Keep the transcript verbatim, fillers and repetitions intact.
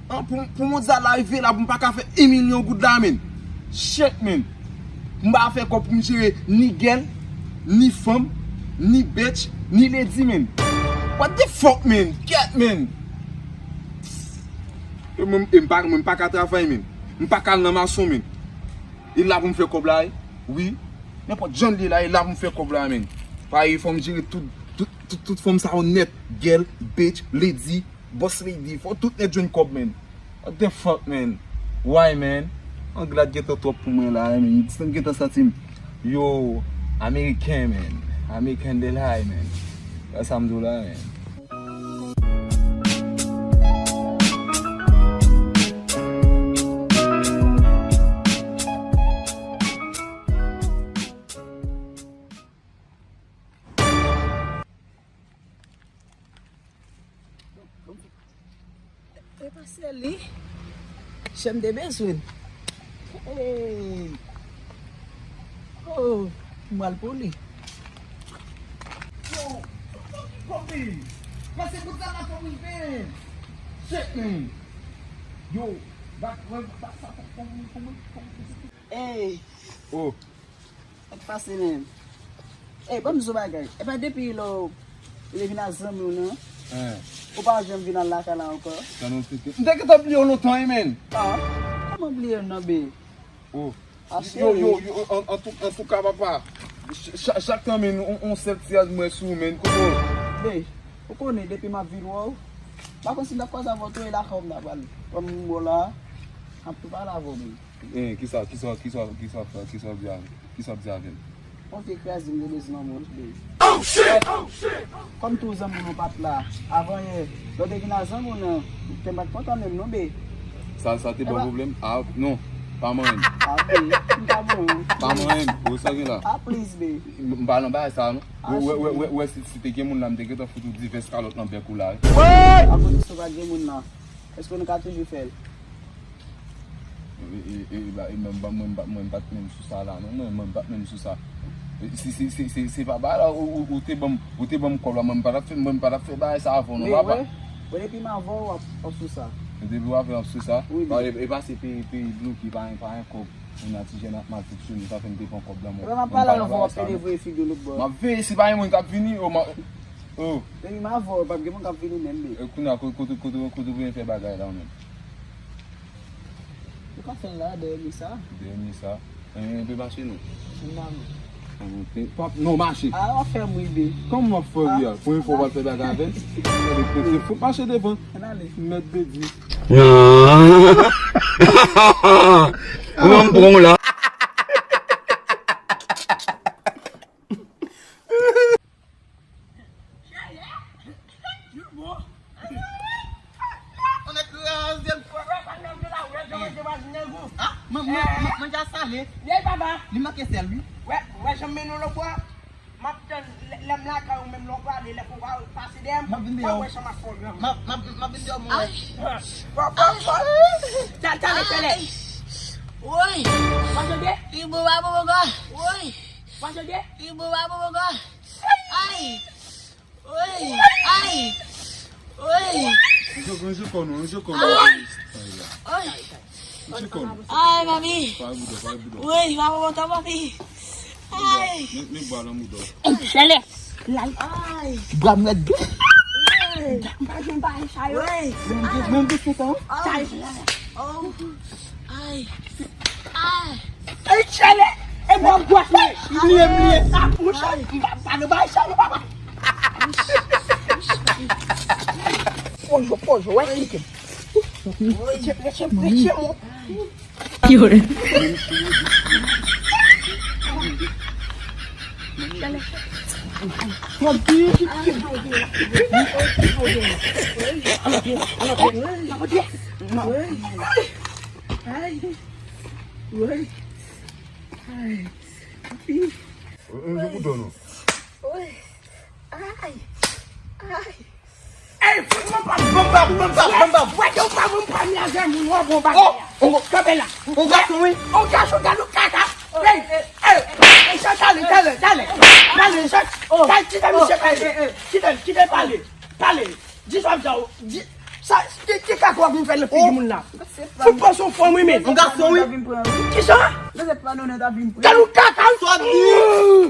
An, pou, pou mondyal la rive la, pou m pa ka fè yon milyon goud la, menn. Shit, menn. M pa fè kòb pou m jere ni gèl, ni fanm, ni bitch, ni lady, menn. What the fuck, menn? Kèt, menn. E mwen, e m pa, mwen, m pa ka travay, menn. M pa ka al nan mason, menn. E la pou m fè kòb la, wi. Nenpòt jan l ye la, e la pou m fè kòb la, menn. Paske fò m jere tout, tout, tout, tout fanm sa yo nèt. Gèl, bitch, lady, boss lady, fò tout nèt jwenn kòb, menn. What the fuck, man? Why, man? Anglad gentan twòp pou mwen la, man. Gentan santi m, yo, American, man. American de la, man. Wè sa m di w la, man. E pa sèl li. Chè m te bezwen l. Hey. Oh, m pral pou li. Yo, kote? Pase bout la la pou mwen pen. Shit, man. Yo, ba, ba, ba, sa, sa, pou mwen, pou mwen, pou mwen. Hey. Oh. Sa k pase menm? Ey, ban m di w bagay. E pa depi lè w te vin ak zanmi w nan, ou pa janm vin al lakay la ankò? M te gentan bliye w lontan, wi, menn. Ah, kòman bliye m nan, be? Oh. Ah, yo, yo, cheri, yo, an, an tou, antouka, papa, ch-, cha-, chak tan, menn, on, on sèl ti rad mwen sou, menn, kote w? Be, ou konnen, depi m ap vin wè w, m pa konn si m t ap kwaze avè w tou, e lakay w m ta pral. Kòm m wè w la, m ap tou pale avè w, be. Eh, kisa, kisa, kisa, kisa, kisa w di avè, kisa w di avè m? On vye kraze m te bezwen nan moun, babe. Oh, shit! Oh, shit! Kòm tou zanmi nou pa t la, avan yè, lè w te vin a zanmi w nan, te m pa t kontan menm non, babe. Sa, sa te ba w pwoblèm? Ah, non, pa manyen m. Ah, babe, m pa manyen w. Pa manyen m, ou sa gen la? Ah, please, babe. M, m pa nan bagay sa, non. Ah, wè, wè, wè, wè, si, si te gen moun la, m te gentan fout ou divès kalòt nan bèk ou la, wi. Akoz si pa t gen moun la, èske nou ka toujou fè l? E, e, e, e, ba, e, mwen, ba, mwen, ba, mwen bat menm sou sa la, non, mwen, mwen bat menm sou sa. E, si, si, si, si, si papa la, ou, ou, ou te ban m, ou te ban m kòb la, mwen, mwen pa t ap fè, mwen, mwen pa t ap fè bagay sa avè w, non, papa. Wè, depi m avè w, w ap, w ap sou sa. Depi w avè w, w ap sou sa? Wi, wi. E, e pa se peyi, peyi bloke, pa gen, pa gen kòb. Moun nan ti jèn ap mal fonksyone, sa fè m te pran kòb la, mwen. Epa m ap pale avè w, w ap pede voye figi w lòt bò. M ap veye si pa gen moun k ap vini, o, m a, o. Depi m avè w, p ap gen moun k ap vini menm, be. E kounye a, kote, kote, kote, kote w vin fè bagay la, ou menm? Ou ka fè l la, dèyè mi sa. Dèyè mi sa. Enben, mache non. Ann ale. Ann, ok. Pap, non, mache. A, w ap fè m ri, be. Kòman m ap fè w ri a? Premye fwa w pral fè bagay avè m? Gade, prese, fout mache devan. Ann ale. Mèt de di. Nan. Ou menm pran w la. Mwen kraze l. Ah, mwen, mwen, mwen, mwen ja sale. Li manke sèl, wi. Wè, wè, jan m mennen w lòtbò a. M ap tann lè, lè m lakay ou menm, lè w prale, lè w pase dèyè m, w ap wè jan m ap fè w gran. M ap, m ap, m ap vin dèyè w, mwen wè. Fò, fò, fò. Talè, talè, talè. Woy. W ap tande? Li bon, pa bon ankò. Woy. W ap tande? Li bon, pa bon ankò. Ay. Woy. Ay. Woy. Range kò nou, range kò nou. Ay. Ay. Ay, mami. Woy, pa bon ankò, mami. Ay. Ey, chèlè. Ay. Bra m rèd tou. Ay. M pa janm bay sa yo. Menm de, menm de setan. Ay. Ay. Ay. Ey, chèlè. E bò gwòs mwen. M bliye, m bliye. Sa pou chèlè. M pa, pa nan bay sa yo, papa. Pozo, pozo, wè, kite. Rete, rete, rete, mon. Yo. Ay. Ay. Ay. Ay. Ay. Ay. Ey, banm bab, banm bab, banm bab, banm bab. Wè, yo pa banm premye a zanmi, w ap bon bagay la. Oh, oh, kanpe la. Ou gason, wi. Ou gason, gade w kaka. Ey, ey, ey, chèlè, chèlè, chèlè. Pale, chèlè. Kite misye pale. Kite, kite pale. Pale. Di sa w ap di a, di, Sa, ki, ki kaka w ap vin fè nan figi moun la? Fout pran son fòm wi, men. Yon gason, wi. Ki sa? Kaka. Sa w ap di?